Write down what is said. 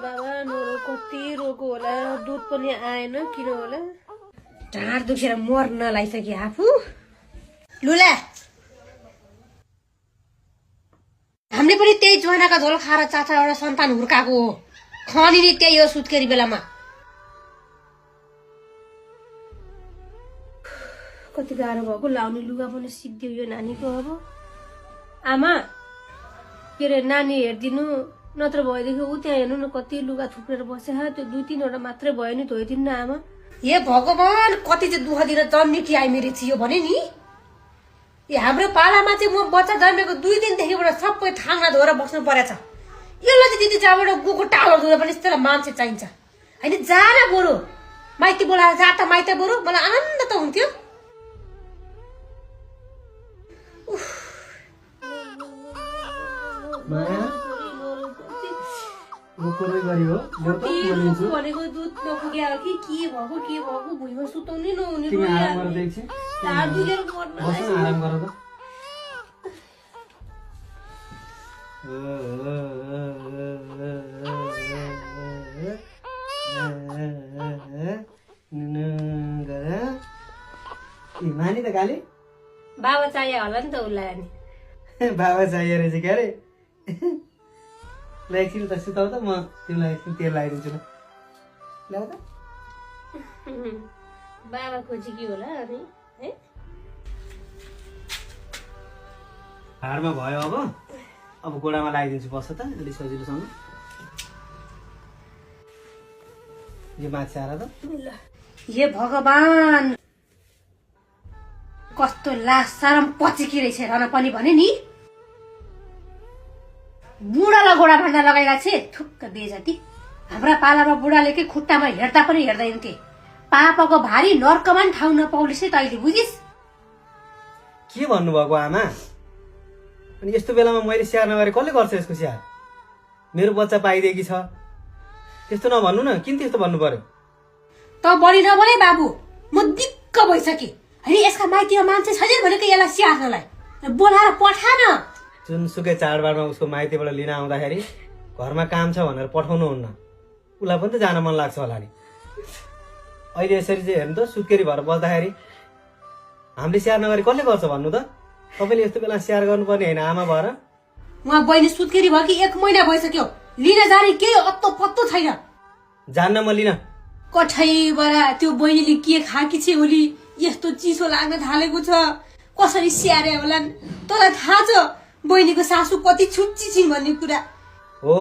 बाबा नरो कति रोग होला दुध पनि आएन किन होला ढाड दुखेर मर्न लागिसके आफू लुला हामीले पनि त्यही ज्वानाका झोल खाएर चारवटा सन्तान हुर्काएको हो खनी नि त्यही हो सुत्केरी बेलामा कति गाह्रो भएको लाउने लुगा पनि सिक्दियो यो नानीको अब आमा के अरे नानी हेरिदिनु नत्र भएदेखि ऊ त्यहाँ हेर्नु न कति लुगा थुप्रेर बसेछ त्यो 2-3 वटा मात्रै भयो नि धोइदिनु न आमा हे भगवान कति चाहिँ दुःख दिन जन्मिटी आइमेरी थियो भने नि हाम्रो पालामा चाहिँ म बच्चा जन्मेको 2 दिनदेखिबाट सबै थाङ्ना धोएर बस्नु परेछ यसलाई चाहिँ दिदी जहाँबाट गएको टालो धोएर पनि यस्तोलाई मान्छे चाहिन्छ होइन जा न बरु माइती बोलाएर जा त माइती बरु मलाई आनन्द त हुन्थ्यो भनेको दुध नपुग्या हो कि के भएको भुइँमा सुताउनै नहुने मानी त गाली बाबा चाहियो होला नि त उसलाई नि बाबा चाहियो रहेछ क्या अरे ल एकछिन त सुताउ त म तिमीलाई एकछिन तेल लगाइदिन्छु ल ल्याउ त बाबा खोजी के होला अनि है हाडमा भयो अब गोडामा लगाइदिन्छु बस्छ त अलि सजिलोसँग यो माथि आएर त हे भगवान कस्तो लास सारम पचिकी रहेछ हेर पनि भने नि बुढालाई गोडा भान्डा लगाइरहेको छ थुक्क बेजाती हाम्रा पालामा बुढाले के खुट्टामा हेर्दा पनि हेर्दैन के पापाको भारी नर्कमा नि ठाउँ नपाउलिस् है तैँले बुझिस् के भन्नुभएको आमा अनि यस्तो बेलामा मैले स्याहार नगरे कसले गर्छ यसको स्याहार मेरो बच्चा पाइदिएकी छ त्यस्तो नभन्नु न किन त्यस्तो भन्नु पर्यो त बढी नबोले बाबु म दिक्क भइसकेँ होइन यसका माइतीमा मान्छे छैन भनेको यसलाई स्याहार्नलाई बोलाएर पठा न जुनसुकै चाडबाडमा उसको माइतीबाट लिन आउँदाखेरि घरमा काम छ भनेर पठाउनुहुन्न उसलाई पनि त जान मन लाग्छ होला नि अहिले यसरी चाहिँ हेर्नु त सुत्केरी भएर बस्दाखेरि हामीले स्याहार नगरी कसले गर्छ भन्नु त तपाईँले यस्तो बेला स्याहार गर्नुपर्ने होइन आमा भएर उहाँ बहिनी सुत्केरी भयो कि 1 महिना भइसक्यो लिन जाने केही अत्तो पत्तो छैन जान्न म लिन कठैबाट त्यो बहिनीले के खाकी छ ओली यस्तो चिसो लाग्न थालेको छ कसरी स्याहारे होला तँलाई थाहा छ बहिनीको सासू कति छुच्ची छिन् भन्ने कुरा